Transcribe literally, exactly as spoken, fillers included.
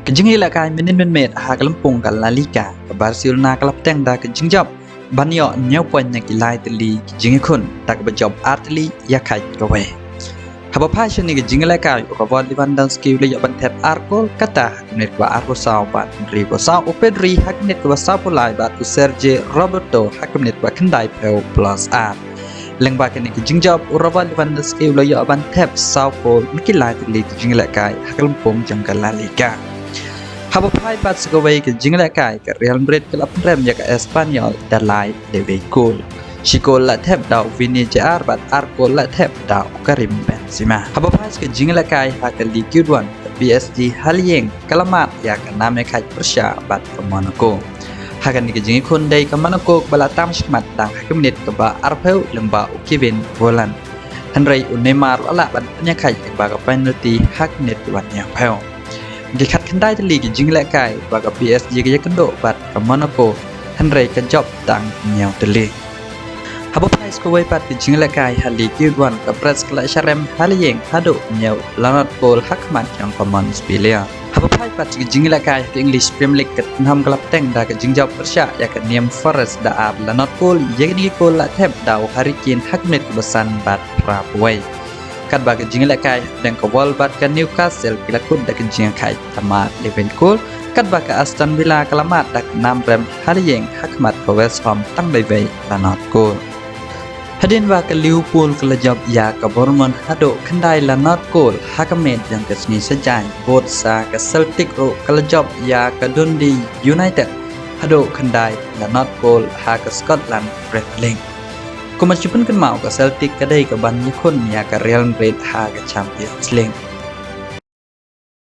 Ka jingïalehkai mynnin mynmiet ha ka lympung ka La Liga, ka Barcelona ka la bteng da ka jingjop ban ïoh hynñiew point na ki lai tylli ki jingïakhun, da kaba jop ar tylli ïa khaid kawei. Haba phai sha kane ka jingïalehkai, u Robert Lewandowski u la ïoh ban thep ar kol, kata ha ka minit kaba arphew saw bad hynriewphew saw, u Pedri ha ka minit kaba sawphew lai bad u Sergi Roberto ha ka minit kaba khyndaiphew plus ar. Lyngba kane ka jingjop, u Robert Lewandowski u la ïoh ban thep saw kol na ki lai tylli ki jingïalehkai ha ka lympung jong ka La Liga. Haba phai pat sha kawei ka jingïalehkai, ka Real Madrid ka la pynrem ïa ka Espanyol da lai lewei kol. Shi kol la thep da u Vini Jr bad ar kol la thep da u Karim Benzema. Haba phai sha ka jingïalehkai ha ka Ligue One, ka P S G ha la ïing ka la mad ïa ka nam ïakhaid pyrshah bad ka Monaco. Ha kane ka jingïakhun dei ka Monaco kaba la tam shakhmat tang ha ka minit kaba arphew lyngba u Kevin Volland. Hynrei u Neymar u la lah ban pynïakhaid lyngba ka penalty ha ka minit kaba hynñiewphew. Ki khatkhyndai tylli ki jingïalehkai ba ka P S G ka ïakynduh bad ka Monaco, hynrei ka jop tang hynñiew tylli. Haba phai sha kawei pat ka jingïalehkai ha Ligue One, ka Brest ka la sharem ha la ïing haduh hynñiew lanot kol ha khmat jong ka Montpellier. Haba phai pat sha ka jingïalehkai ha ka English Premier League, ka Tottenham ka la bteng da ka jingjop pyrshah ïa ka Nottingham Forest da ar lanot kol, ïa kine ki kol la thep da u Harry Kane ha ka minit kaba san bad phra phew wei. Katba ka jingïalehkai hapdeng ka Wolves bad ka Newcastle ki la kut da ka jingïakhaid thymmai lewei kol, katba ka Aston Villa ka la mad da ka nam rem ha la ïing ha khmat ka West Ham tang lewei lanot kol. Hadien ba ka Liverpool ka la jop ïa ka Bournemouth haduh khyndai lanot kol ha ka miet jong ka sngi Saitjaiñ, bad sa ka Celtic ruh ka la jop ïa ka Dundee United haduh khyndai lanot kol ha ka Scotland Premier League. Kumba shu pynkynmaw, ka Celtic ka dei kaban ïakhun ïa ka Real Madrid ha ka Champions League.